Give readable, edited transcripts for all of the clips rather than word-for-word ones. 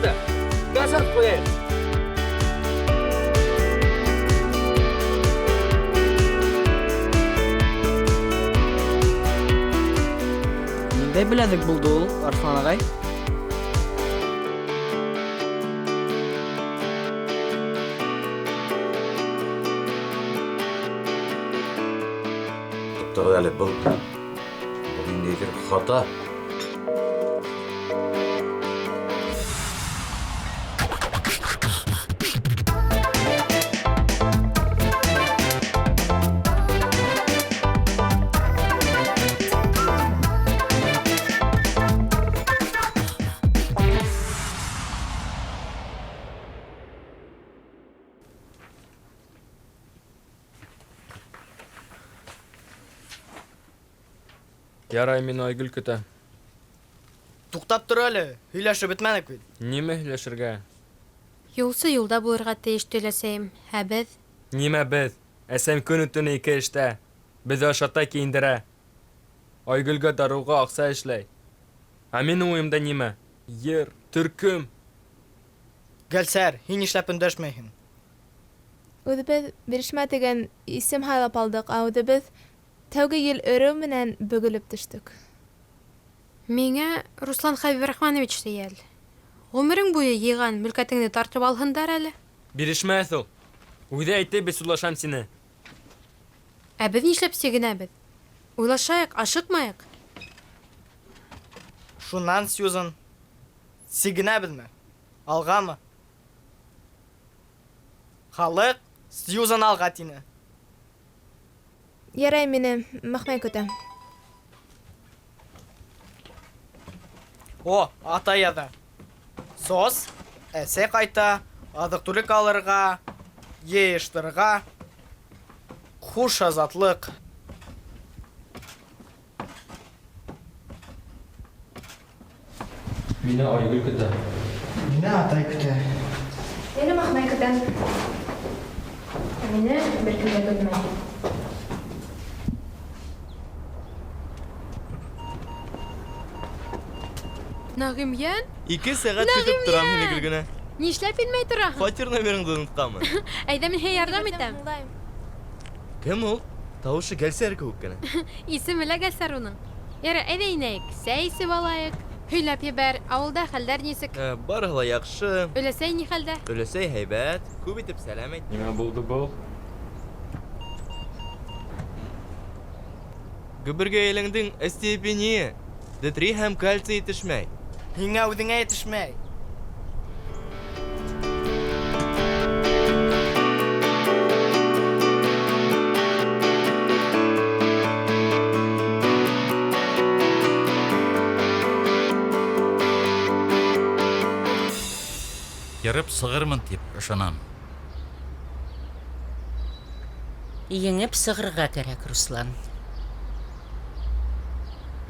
көтә. Концерт ҡуяйыҡ. Ниндәй беләҙек булды ул, Арыҫлан ағай? Туҡтағыҙ әле, был был ниндәйҙер хата. Ярай, мине Айгөл көтә. Туҡтап тор әле, һөйләшеп бөтмәнек бит. Нимә һөйләшергә? Юлсы юлда булырға тейеш өләсәйем. Ә беҙ? Нимә беҙ? Әсәм көнө-төнө ике эштә. Беҙҙе ашата, кейендерә. Айгөлгә дарыуға аҡса эшләй. Ә минең уйымда нимә? Йыр, төркөм. Гөлсәр, һин нишләп өндәшмәйһең? Үҙебеҙ бирешмә тигән исем һайлап алдыҡ, ә үҙебеҙ тәүге ел өрөү менән бөгөлөп төштөк. Миңә Руслан Хәбибрахманович та йәл. Ғүмерең буйы йыйған мөлкәтеңде тартып алһындар әле. Бирешмәҫ ул. Үҙе әйтте бит судлашам сине. Ә беҙ нишләп сигенәбеҙ? Уйлашайыҡ, ашыҡмайыҡ. Шунан, Сьюзан, сигенәбеҙме? Алғамы? Халыҡ Сьюзан алға тине. Ярай, мине Мәхмәй көтә. О, атай яҙа. Сос, әсәй ҡайта, аҙыҡ-түлек алырға, йыйыштырырға. Хуш азатлыҡ. Мине Айгөл көтә. Мине атай көтә. Мине Мәхмәй көтә. Ә мине бер кем дә көтмәй. Нағимйән? Ике сәғәт көтөп торам һине, Гөлгенә. Нишләп инмәй тораһың? Фатир номерыңды онотҡанмын. Әйҙә, мин һиңә ярҙам итәм. Кем ул? Тауышы Гөлсәр кеүек кенә. Исеме лә Гөлсәр уның. Ярай, әйҙә инәйек, сәй эсеп алайыҡ. Һөйләп ебәр, ауылда хәлдәр нисек? Барыһы ла яҡшы. Өләсәй ни хәлдә? Өләсәй һәйбәт, күп итеп сәләм әйт. Нимә булды был? Гөбөргәйелеңдең остеопения, Д3 һәм кальций етешмәй. Һиңә үҙеңә етешмәй. Йырып сығырмын тип ышанам. Еңеп сығырға кәрәк, Руслан.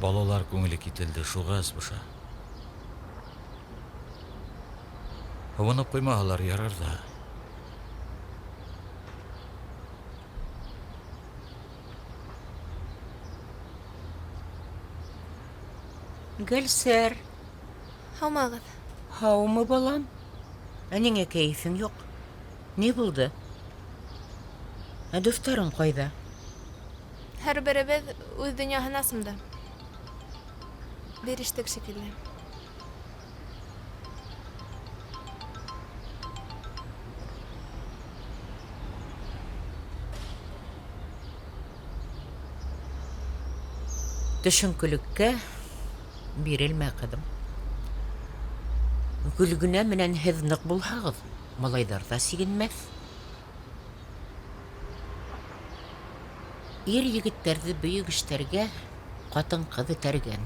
Балалар күңеле кителде, шуға эс боша. Һыуынып ҡуймаһалар ярар ҙа. Гөлсәр. Һаумығыҙ. Һаумы, балам? Ә ниңә кәйефең юҡ? Ни булды? Ә дуҫтарың ҡайҙа? Һәр беребеҙ үҙ донъяһына сумды. Бирештек шикелле. Төшөнкөлөккә бирелмә, ҡыҙым. Гөлгенә менән һеҙ ныҡ булһағыҙ, малайҙар ҙа сигенмәҫ. Ир егеттәрҙе бөйөк эштәргә ҡатын-ҡыҙ этәргән.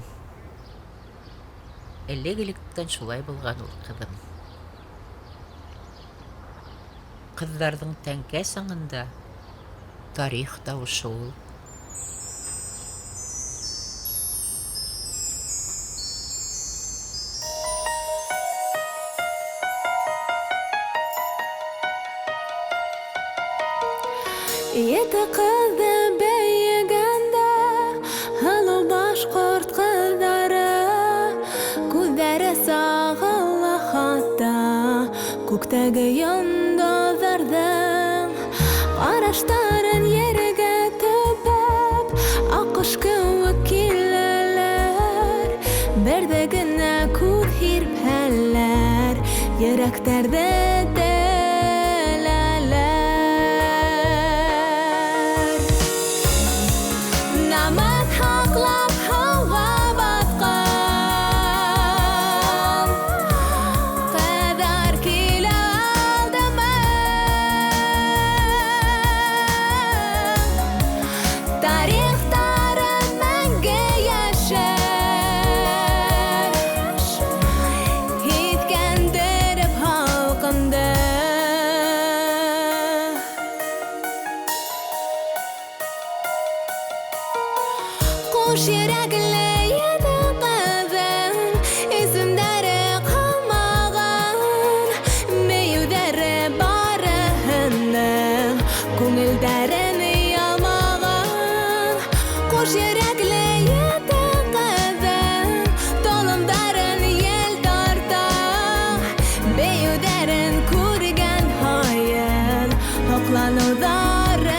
Элек-электән шулай булған ул, ҡыҙым. Ҡыҙҙарҙың тәңкә саңында тарих тауышы ул. Ете ҡыҙҙы бейегәндә, һылыу башҡорт ҡыҙҙары, күҙҙәре сағыла хатта. Ҡараштарын ергә төбәп, Аҡҡош кеүек киләләр. Берҙә генә күҙ һирпһәләр, Йөрәктәрҙе теләләр. Намыҫ һаҡлап һыуға батҡан Ҡыҙҙар килә алдыма. Тарихтары мәңге йәшәр, Һиҫкәндереп халҡымды. Ҡуш йөрәкле ете ҡыҙҙың исемдәре ҡалмаған, Бейеүҙәре барыһының күңелдәрен ялмаған. Ҡуш йөрәкле ете ҡыҙҙың толомдарын ел тарта, Бейеүҙәрен күргән һайын һоҡланыуҙарым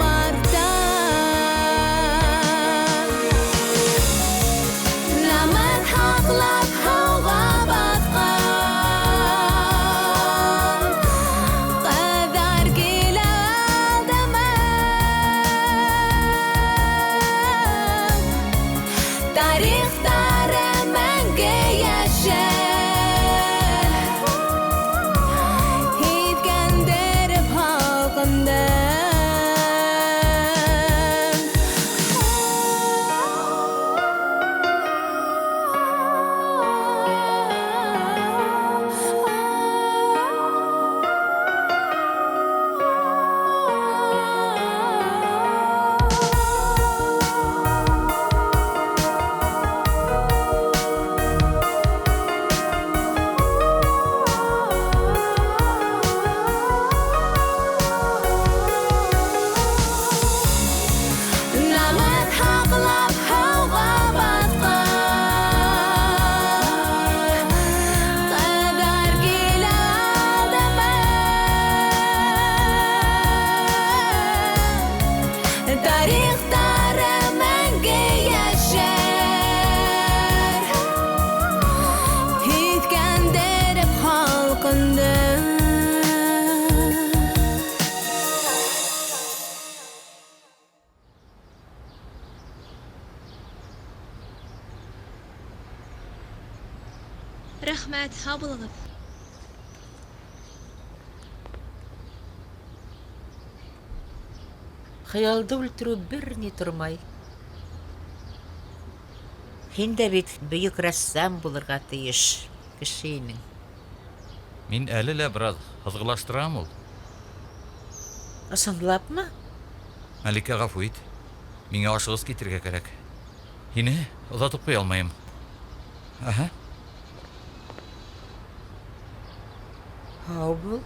арта. Намыҫ һаҡлап һыуға батҡан ҡыҙҙар килә алдыма. Тарихтары мәңге йәшәр, Һиҫкәндереп халҡымды. Намыҫ һаҡлап һыуға батҡан ҡыҙҙар килә алдыма. Тарихтары мәңге йәшәр, Һиҫкәндереп халҡымды. Рәхмәт, һау булығыҙ. Хыялды үлтереү бер ни тормай. Һин дә бит бөйөк рәссам булырға тейеш кеше инең. Мин әле лә бер аҙ һыҙғылаштырам ул. Ысынлапмы? Мәликә, ғәфү ит. Миңә ашығыс китергә кәрәк. Һине оҙатып ҡуя алмайым. Аһа. Һау бул.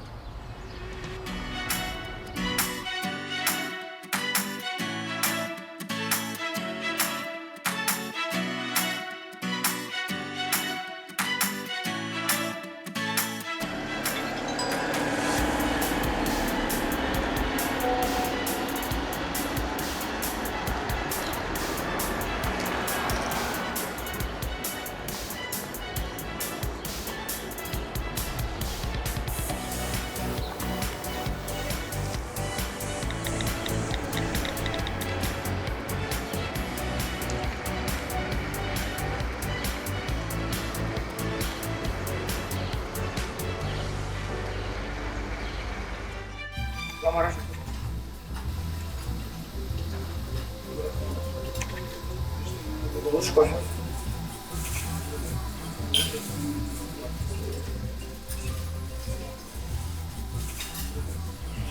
Лучше кофе.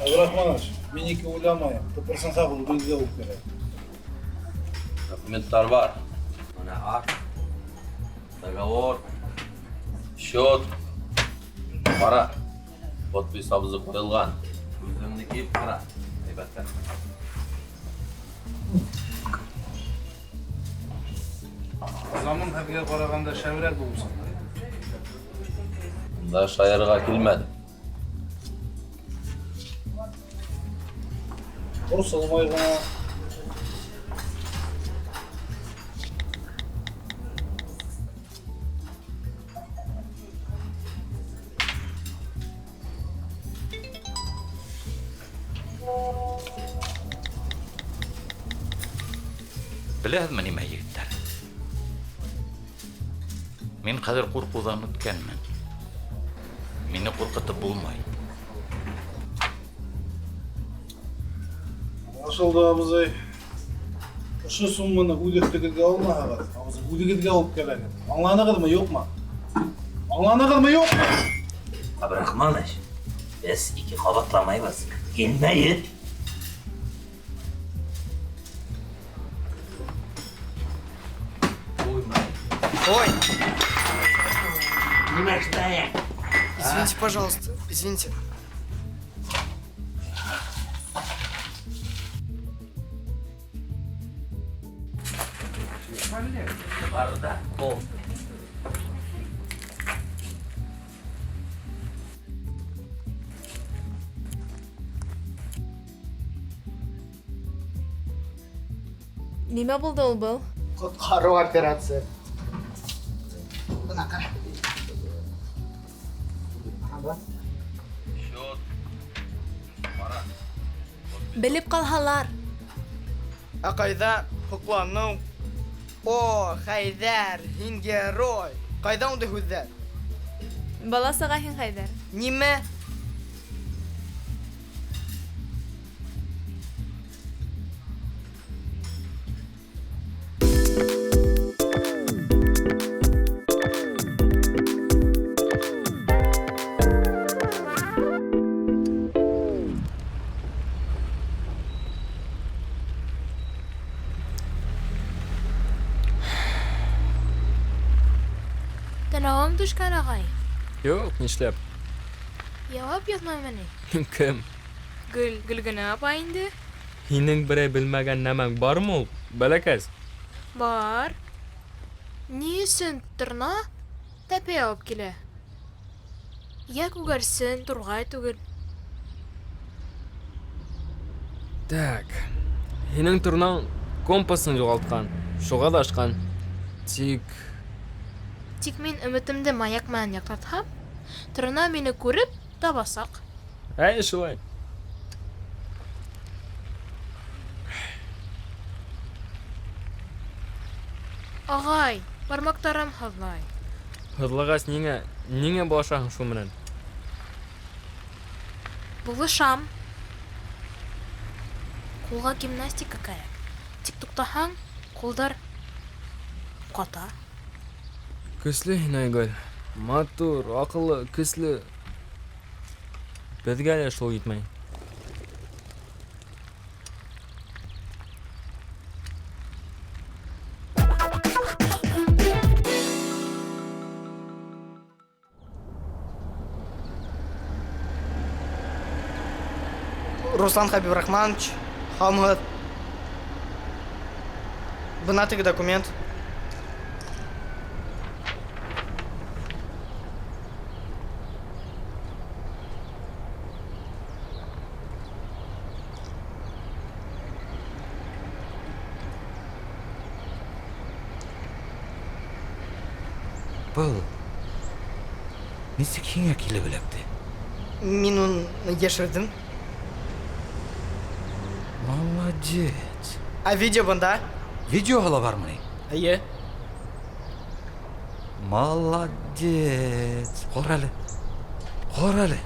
Абдрахманович, минеке уйламайым. Тыпырсынса был беҙгә үк кәрәк. Документтар бар. Мына акт, договор, счет. Ҡара, подпись абзы ҡуйылған. Күҙеңде кейеп ҡара. Әйбәттә. Заман һеҙгә ҡарағанда шәберәк булып сыҡты. Унда шаярырға килмәнем. Борсолмай ғына. Беләһеҙме нимә, егеттәр? Мин хәҙер ҡурҡыуҙан үткәнмен. Мине ҡурҡытып булмай. Аңлашылды, абзый. Ошо сумманы үҙ өҫтөгөҙгә алмаһағыҙ, абзый, үҙегеҙгә алып киләгеҙ. Аңланығыҙмы, юҡмы? Аңланығыҙмы, юҡмы? Абрахманыч, беҙ ике ҡабатламайбыҙ. Енәйет. Ой! Нимә эшләйек? Извините, пожалуйста, извините. Барҙа, бул. Нимә булды ул был? Ҡотҡарыу операция. Бына ҡара. Белеп ҡалһалар. Ә ҡайҙа һоҡланыу? О, Хәйҙәр, һин герой. Ҡайҙа ундай һүҙҙәр? Бала саға һин, Хәйҙәр. Нимә? Танауым төшкән, ағай. Юҡ, нишләп? Яуап яҙмаймы ни? Кем? Гөл, Гөлгенә апай инде. Һинең берәй белмәгән нәмәң бармы ул, бәләкәс? Бар. Ни өсөн торна тәпәй алып килә? Йә күгәрсен, турғай түгел. Так. Һинең торнаң компасын юғалтҡан, шуға аҙашҡан. Тик Тик мин өмөтөмдө маяк менән яҡтыртһам, торна мине күреп табасаҡ. Әй, шулай. Ағай, бармаҡтарым һыҙлай. Һыҙлағас ниңә, ниңә булашаһың шул менән? Булышам. Ҡулға гимнастика кәрәк. Тик туҡтаһаң, ҡулдар ҡата. Көслө һин, Айгөл. Матур, аҡыллы, көслө. Беҙгә лә шул етмәй. Руслан Хабибрахманович, һаумыһығыҙ. Бына теге документ. Был нисек һиңә килеп эләкте? Мин уны йәшерҙем. Молодец. Ә видео бында? Видеоһы ла бармы ни? Эйе. Молодец. Ҡара әле. Ҡара әле.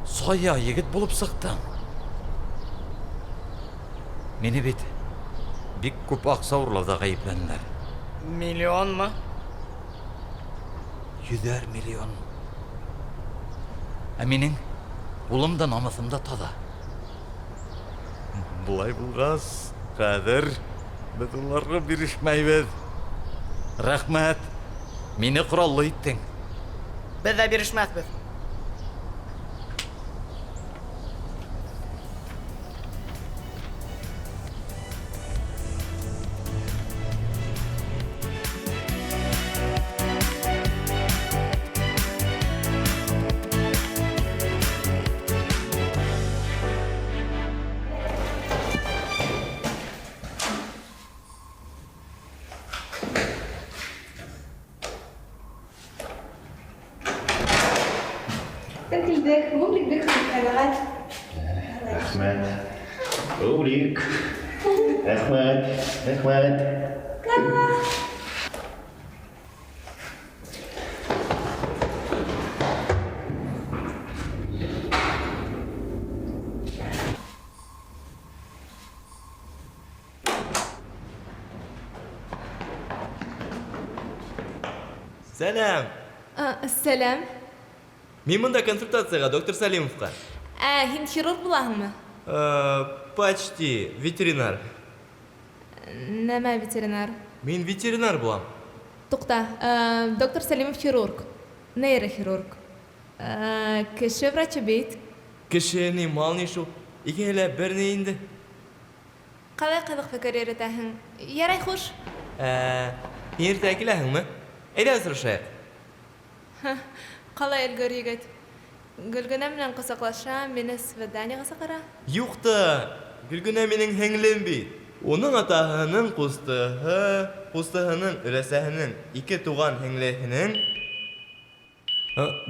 Сая егет булып сыҡтың. Мине бит бик күп аҡса урлауҙа ғәйепләнеләр. Миллионмы? Йөҙәр миллион. Ә минең ҡулым да намыҫым да таҙа. Былай булғас, хәҙер беҙ уларға бирешмәйбеҙ. Рәхмәт. Мине ҡораллы иттең. Беҙ ҙә бирешмәҫбеҙ. Килдек. Бублик бик канәгать. Рәхмәт. Бублик. Рәхмәт. Рәхмәт. Сәлам. Сәлам. Мин монда консультациягә доктор Сәлимовка. Ә, һин хирург булаһыңмы? Почти ветеринар. Нәмә ветеринар? Мин ветеринар булам. Тукта, доктор Сәлимов хирург, нейрохирург. Кеше врачы бит. Кеше ни, мал ни шул. Икеһе лә бер ни инде. Қалай ҡыҙыҡ фекер йөрөтәһең. Ярай, хуш. Ә, һин иртәгә киләһеңме? Әйҙә осрашайыҡ. Ҡалай өлгөр егет. Гөлгенә менән ҡосаҡлаша, мине свиданиеға саҡыра. Юҡ та, Гөлгенә минең һеңлем бит. Уның атаһының ҡустыһы, ҡустыһының өләсәһенең ике туған һеңлеһенең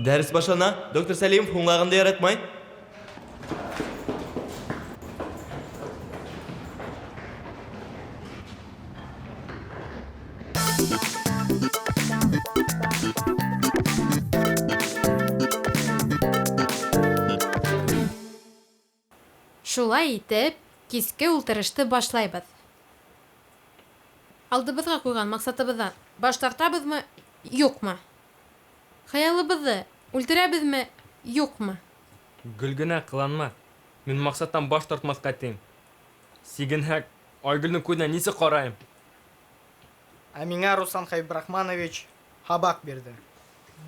Дәрес башлана. Доктор Сәлимов һуңлағанды яратмай. Шулай итеп, киске ултырышты башлайбыҙ. Алдыбыҙға ҡуйған маҡсатыбыҙҙан баш тартабыҙмы, юҡмы? Хыялыбыҙҙы үлтерәбеҙме, юҡмы? Гөлгенә, ҡыланма. Мин маҡсаттан баш тартмаҫҡа тием. Сигенһәк, Айгөлдөң күҙенә нисек ҡарайым? Ә миңә Руслан Хәбибрахманович һабаҡ бирҙе.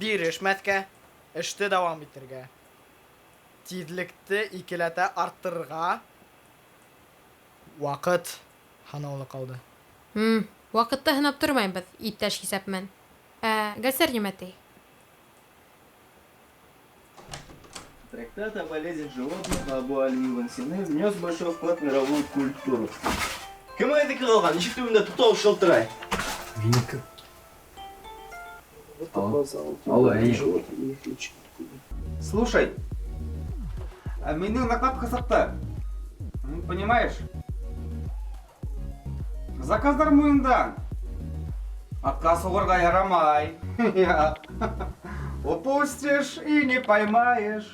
Бирешмәҫкә, эште дауам итергә. Тиҙлекте икеләтә арттырырға. Ваҡыт һанаулы ҡалды. М, ваҡытты һанап тормайбыҙ, иптәш хисапмән. Ә Гәлсәр нимә ти? Трактат о болезнях животных Абу Али ибн Сины внес большой вклад в мировую культуру. Кем айҙыҡы ҡалған? Ишек төбөндә туҡтауһыҙ шылтырай. Минеке. Алло, Слушай, ә минең накладка сыҡты. Понимаешь? Заказдар муйындан. Отказ һуғырға ярамай. Упустишь и не поймаешь.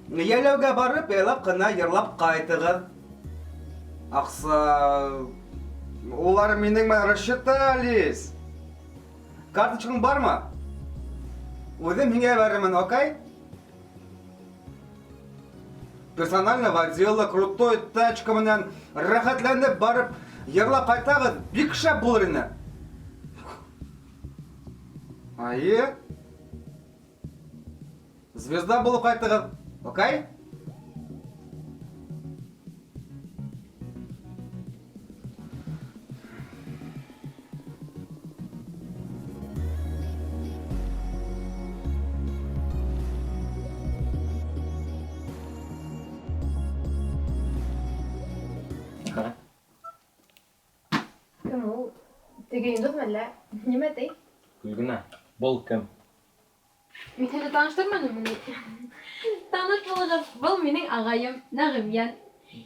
Йәйләүгә барып, яйлап ҡына йырлап ҡайтығыҙ. Аҡса... Улар минең менән рассчитались. Карточкаң бармы? Үҙем һиңә бирермен, окей? Персонально водила, крутой тачка менән рәхәтләнеп барып йырлап ҡайтағыҙ, бик шәп булыр ине. Айы. Звезда булып ҡайтығыҙ, окей? Кем ул? Теге йондоҙмо әллә? Нимә ти? Гөлгенә, был кем? Мин һине таныштырманыммы ни? Таныш булығыҙ, был минең ағайым Нәғимйән.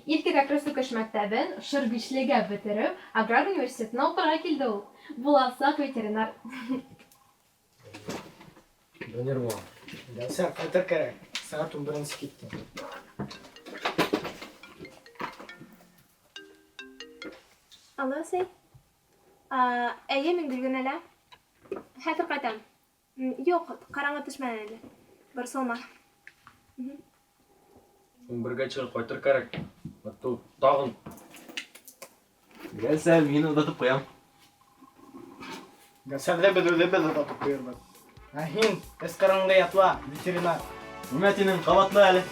Иҫке Кәкре мәктәбен шыр бишлегә бөтөрөп, аграр университетына уҡырға килде ул. Буласаҡ ветеринар. Донер була. Гәлсәр, ҡайтыр кәрәк. Сәғәт 11-нсе китте. Алло, Сәй. Әйе, мин Гөлгенәлә. Хәҙер ҡайтам. Юҡ, ҡараңғы төшмәне әле. Борсолма. 11-гә сығып ҡайтыр кәрәк. Ату тағын. Гәлсәр, мин оҙатып ҡуям. Гәлсәрҙе беҙ үҙебеҙ оҙатып ҡуйырбыҙ. Ә һин эс ҡарыныңды ятла, ветеринар. Нимә тинең, ҡабатла әле.